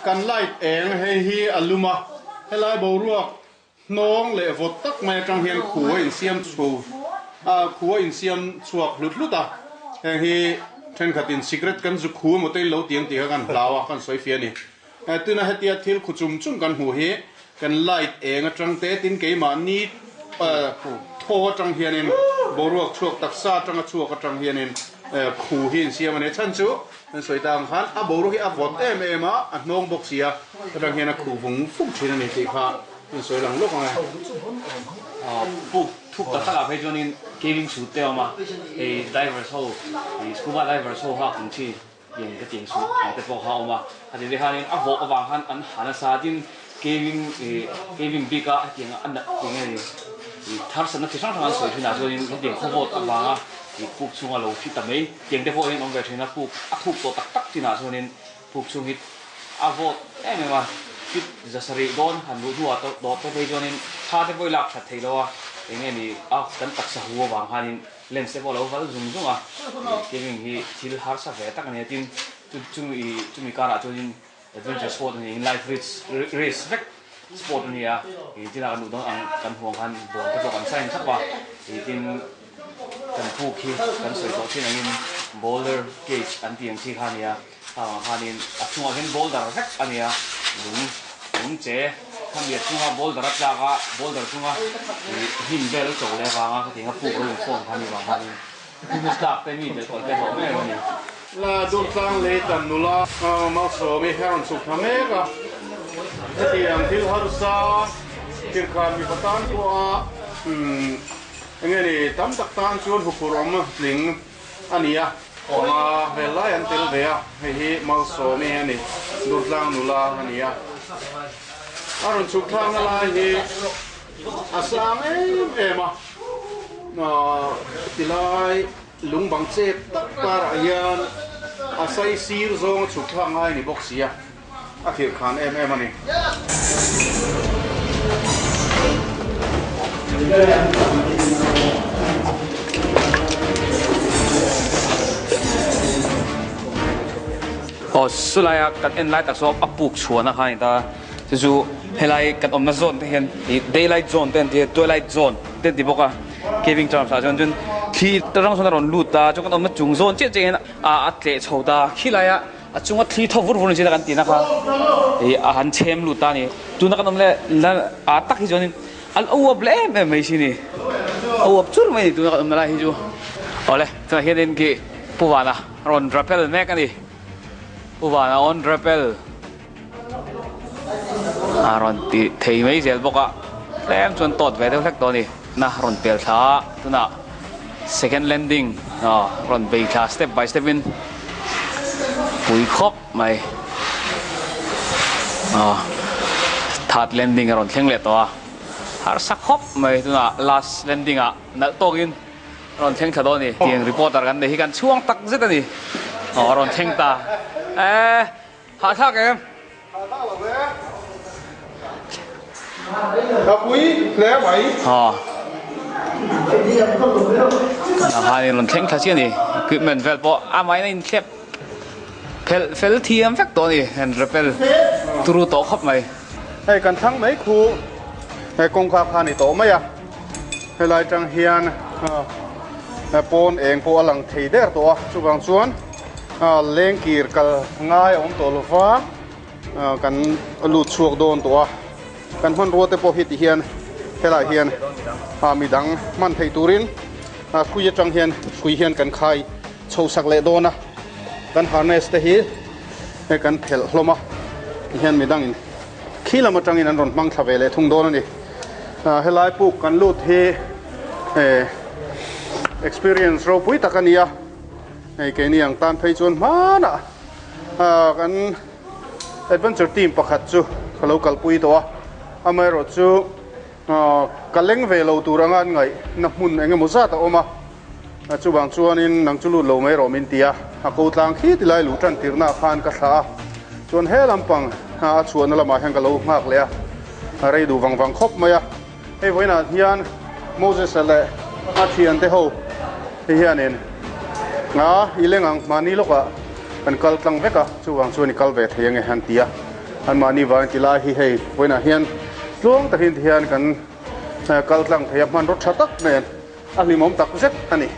Kan light eng hei hi a lum a, helai boruak hnawng leh vawt tak mai atang hian khu a insiam chho a, khu a insiam chhuak hlut hlut a, heng hi thenkhatin cigarette kan zu khu emaw te in lo ti ang tih kha kan hlau a, kan sawi fiah a ni. Tuna hetia thil khu chum chum kan hmuh hi kan light eng atang te tin keimahni thaw atang hianin boruak chhuak taksa atanga chhuak atang hianin khu hi insiam a ni. Chhan chu Kan sawi ta ang khan a boruak hi a vawt em em a, a hnawng bawk si a, atang hian a khuh vung vung thin a ni tih kha kan sawi lang lawk ang e. Puk thuk tak takah phei chuanin caving suit te a awm a, hei divers ho, scuba divers ho hak ang chi tiang ka tiang suit ang te pawh kha a awm a, a ti te khanin a vawh avang khan an ha nasa tin caving caving bik a hetiang a nat eng nge ni tharsatna chi hrang hrang an sawi thin ah chuanin hetiang khawvawt avanga puk chhunga lo thi ta mai. Tiang te pawh hian awm ve thin a, puk a thuk tawh tak tak chinah chuanin puk chhung hi a vawt em em a, fit za sarih dawn han luh hnuah tawh te phei chuanin tha te pawh i lak that thei lo a, eng nge ni a kan taksa hu avang khanin lens te pawh a lo val zung zung a, caving hi thil harsa ve tak a ni a, tin chumi chumi karah chuanin adventure sport a niin life risk risk vek sport a ni a, ih tinah kan duh dawn ang kan huang khan ball te pawh kan sign thlap a, ih tin. Kan puk hi kan sawi tawh thin angin boulder cage an tih ang chi kha a nia, khangah khanin a chungah hian boulder vek a nia, lung lung che khami a chunga boulder a tlak a, boulder chunga ih hnim vel a cho leh avanga khatianga puk ro inkhawm kha a nih vang khanin hnim tlak te mi delh kawlh te hlawh em a ni. La Durtlang lei tan nula Malsawmi hi a rawn chhuk thla mek a, hetiang thil harsa thirkhan mipa tan pawha Enge ni, tam tak tan chuan huphurh awm tling a ni a, panga vel lai an tel ve a, hei hi Malsawmi a ni, Durtlang nula a ni a. A rawn chhuk thlakna lai hi a sang em em a, tilai lung bang chep tak karah hian a sai sir zawng a chhuk thlak ngai a ni bawk si a. A thir khan em em a ni. Aw chulai a kan en lai tak saw a puk chhuahna kha a ni ta chu chu helai kan awmna zone te hian ih daylight zone te an ti a twilight zone te an ti bawk a caving terms ah chuan chuan thli te hrang sawn a rawn lut a chuan kan awmna chung zone chiah chiah hian a tleh chho ta khilai a. A chunga thli thaw vur vur ni chin a kan tihna kha ih a han chhem lut ta a ni. Tuna kan awm leh la ah tak hi chuanin an uap leh em em mai si ni. A uap chur mai a ni tuna kan awmna lai hi chu. Awle tunah hianin khi Pu Vana rawn rappel mek a ni. Pu Vana on rappel a rawn ti thei mai zel bawk a, tlem chuan tawt ve deuh hlek tawh a ni. Na rawn pel thla a, tunah second landing aw rawn bei thla step by step in pui khawp mai aw third landing a rawn thleng leh tawh a, harsa khawp mai tunah last landing ah nalh tawkin rawn thleng thla dawn a ni. Tiang reporter kan nei hi kan chhuang tak zet a ni aw a rawn thleng ta e. Hahthlak em? Hahthlak lo ve. Ka pui hle mai. Aw. Aha in rawn thleng thla chiah a ni. Equipment vel pawh a main a inthlep phelh fel thiam vek tawh a ni. An rappel turu tawh khawp mai. Hei kan thlang mai khu he kawngka kha a ni tawh mai a. Helai tang hian pawn eng pawh a lang thei der tawh a. Chuvang chuan Lengkir kal ngai a awm tawh lo va, kan lut chhuak dawn tawh a, kan hmanrua te pawh hi ti hian helaiah hian midang hman theih turin hrui atang hian hrui hian kan khai chho sak leh dawn a, kan harness te hi kan phelh hlawm a, ti hian midangin khi lam atangin an rawn hmang thla ve leh thung dawn a ni. Helai puk kan lut hi experience ropui tak a ni a. Hei keini ang tan phei chuan hmanah kan adventure team pakhat chu ka lo kalpui tawh a, amaherawh chu ka leng ve lo tur anga an ngaih na hmun eng emaw zat a awm a, chuvang chuanin nang chu lut lo mai rawh min ti a, a ko tlang khi ti lai luh tan tirhna ah khan ka thlah a, chuan he lampang a chhuahna lamah hian ka lo nghak leh a, a rei duh vang vang khawp mai a. Hei vawiinah hian Moses-a leh a thiante ho hi hianin a i leng ang mahni lawkah kan kal tlang vek a, chuvang chuan i kal ve thei ange an ti a. An mahni vang ti lai hi hei vawiinah hian tluang takin ti hian kan kal tlang thei a, hmanraw tha tak nen a hlimawm tak zet a ni.